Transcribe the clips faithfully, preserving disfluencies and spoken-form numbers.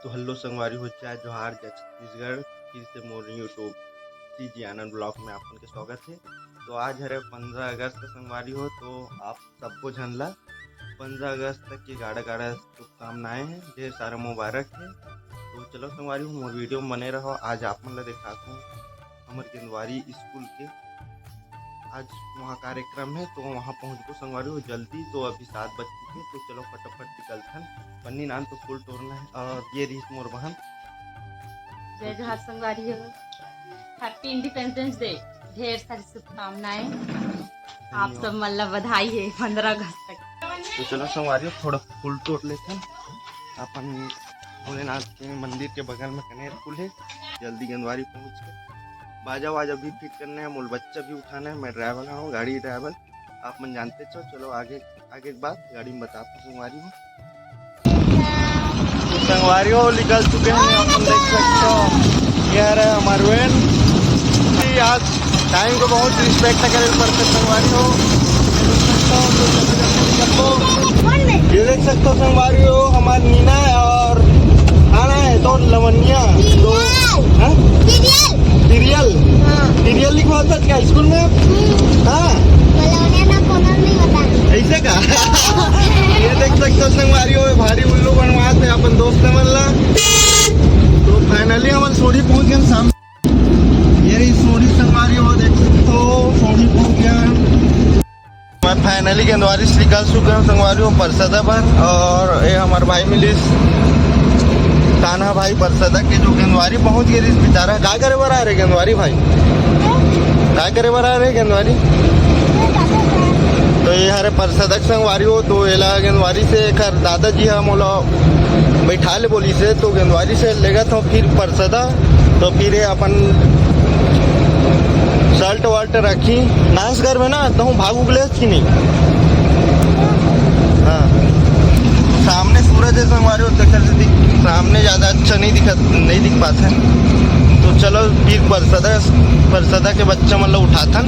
तो हेलो संगवारी हो, जय जोहार, जय छत्तीसगढ़। फिर से मोर YouTube CG आनंद vlog में आप मन के स्वागत है। तो आज हरे पंद्रह अगस्त संगवारी हो, तो आप सबको झन ला पंद्रह अगस्त तक के गाड़ा गाड़ा शुभकामनाएं हैं, ढेर सारा मुबारक है। तो चलो संगवारी हो, मोर video में बने रहो। आज आप मन ला दिखात हूँ हमर गेंदवारी स्कूल के आज वहाँ कार्यक्रम है, तो वहाँ पहुँचबो संगवारी हो जल्दी। तो अभी सात बज चुके, तो चलो फटाफट निकलथन। पन्नी नान तो फूल तोड़ना है। और ये रही मोर बहन। जय जोहार संगवारी हो, Happy Independence Day, ढेर सारी शुभकामनाएं। आप सब मन ला बधाई है पंद्रह अगस्त तक। तो चलो संगवारी हो, थोड़ा फूल तोड़ लेथन। अपन भोलेनाथ के मंदिर के बगल में कनेर फूल है, जल्दी गेंदवारी पहुँच के। बाजा वाजा भी फिट करना है, मोल बच्चा भी उठाना है, मैं ड्राइवर हूँ, गाड़ी ड्राइवर, आप मन जानते हो। चलो आगे, आगे के बात गाड़ी में बताता हूँ संगवारी हो। तो संगवारी हो निकल चुके हैं, अपन देख सकते हो ये रहे हमारे वैन। आज टाइम को बहुत रिस्पेक्ट करे पड़ते संगवारी हो। ये देख सकते हो संगवारी हो, हमारे नीना है और आना है तो लवनिया। तो हाँ? सीरियल। सीरियल। हाँ। सीरियल लिखवाता क्या स्कूल में? हम्म। हाँ। कॉलोनिया ना, कॉलोनी नहीं होता। ऐसे का? ये देख सकते हो संगवारी हो, भारी उल्लू बनवाते हैं अपन दोस्त मन ला। तो फाइनली हम सोढ़ी पहुंच गए शाम। ये रही सोढ़ी संगवारी हो, देख सकते हो सोढ़ी पहुंच गया। मैं फाइनली गेंदवारी से निकल चुके हैं संगवारी हो परसदा बर। और ये हमारे भाई मिलिस ताना भाई परसदा के जो गेंदवारी पहुंच गए रिस बेचारा। काय करे बर आ रहे गेंदवारी भाई? काय करे बर आ रहे गेंदवारी? तो ये हरे परसदा के संगवारी हो, तो एला गेंदवारी से एकर दादाजी ह मोला बैठा ले बोली से, तो गेंदवारी से लेगत हो फिर परसदा। तो फिर ये अपन शर्ट वर्ट रखी, डांस करबे ना, तहूँ भाग उगले कि नहीं? हाँ, सामने सूरज है संगवारी हो, तेकर से दिख, सामने ज़्यादा अच्छा नहीं दिखा, नहीं दिख पाता है। तो चलो फिर परसदा, परसदा के बच्चा मन ला उठाथन,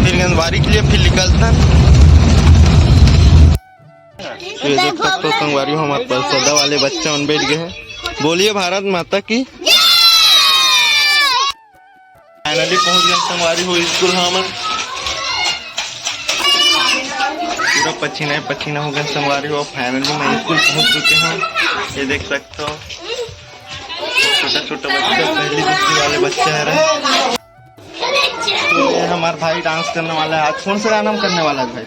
फिर गेंदवारी के लिए फिर निकलथन। ये देख सकते हो संगवारी हो, हमारे परसदा वाले बच्चा मन बैठ गए हैं। बोलिए भारत माता की। फाइनली पहुंच गए संगवारी हो स्कूल। हमन पूरा पसीना ही पसीना हो गए संगवारी हो। फाइनली मैं स्कूल पहुंच चुके हैं। ये देख सकते हो छोटा छोटा बच्चा, पहली दूसरी वाले बच्चे हैं रे। ये हमारा भाई डांस करने वाला है। आज कौन सा गाना में करने वाला है भाई?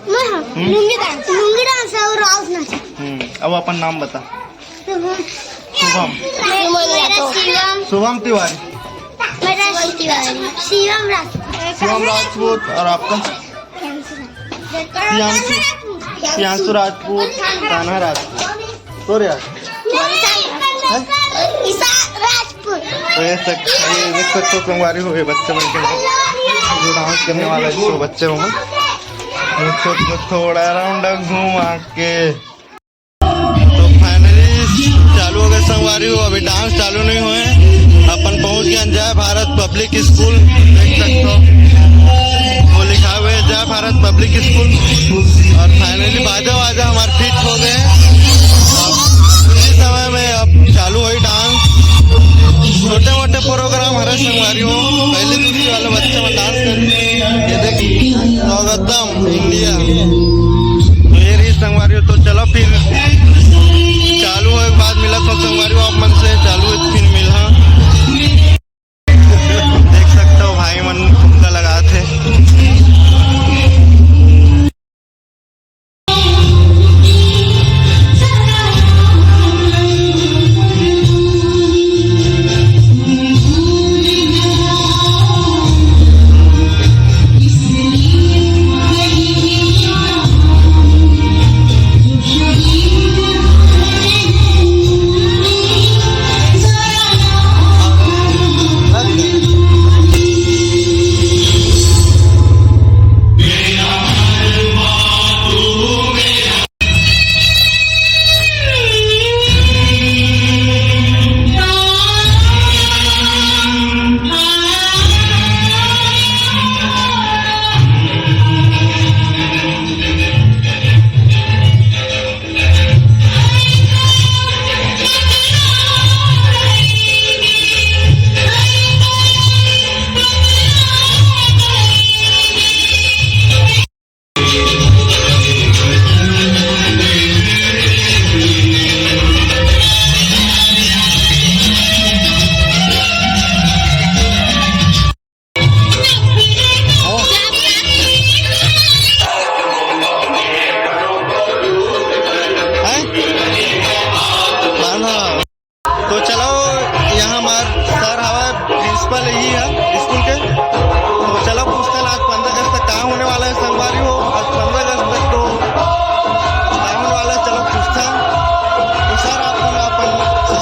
मैं हाँ, हम्म? लुंगी डांस, लुंगी डांस और राउस नाच। हम्म, अब अपन नाम बता। शुभम। शुभम। मेरा शिवम। शुभम तिवारी। मेरा शिवम तिवारी। शिवम राजपूत। शिवम राजपूत। और आपका? प्रियांशु। प्रियांशु राजपूत, कान्हा राजपूत। तो रे यार। ईशा राजपूत। तो ये सक-, ये देख सकते हो संगवारी हो, ये बच्चे मन के जो डांस करने वाला है, तो बच्चे मन। ये छोट-, थोड़ा राउंड घुमा के। तो फाइनली चालू हो गए संगवारी हो, अभी डांस चालू नहीं हुए। अपन पहुंच गए जय भारत पब्लिक स्कूल, देख सकते हो वो लिखा हुआ है जय भारत पब्लिक स्कूल। और फाइनली बाजा वाजा हमारे फिट हो गए। अब इसी समय में अब चालू हुई डांस। छोटे मोटे प्रोग्राम हरे संगवारी हो, पहले दूसरी वाला बच्चा में डांस कर। ये देखिए स्वागतम इंडिया। तो ये रही संगवारी हो, तो चलो फिर चालू हो, एक बार मिला तो संगवारी हो आप मन से चालू हो, फिर मिला। देख सकते हो भाई मन ठुमका लगात हे।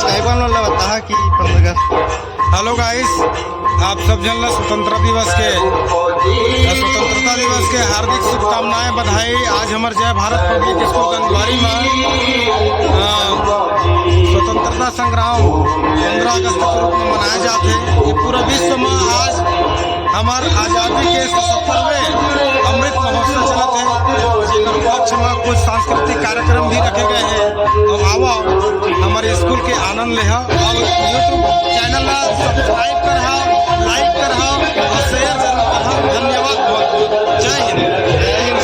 टाइप वाला बताहा कि पंद्रह अगस्त। हेलो गाइस, आप सब झन ला स्वतंत्रता दिवस के, स्वतंत्रता दिवस के हार्दिक शुभकामनाएं, बधाई। आज हमर जय भारत पब्लिक स्कूल गंगवारी में, अ, स्वतंत्रता संग्राम पंद्रह अगस्त के रूप में मनाया जात हे। ये पूरा विश्व में आज हमर आजादी के सतहत्तरवें अमृत महोत्सव चलत हे, जेकर उपलक्ष्य में कुछ सांस्कृतिक कार्यक्रम भी रखे गए हैं। तो आवा, हमर स्कूल के आनंद लेहा और YouTube चैनल ला सब्सक्राइब करहा, लाइक करहा और शेयर जरूर करहा। धन्यवाद बहुत बहुत। जय हिंद।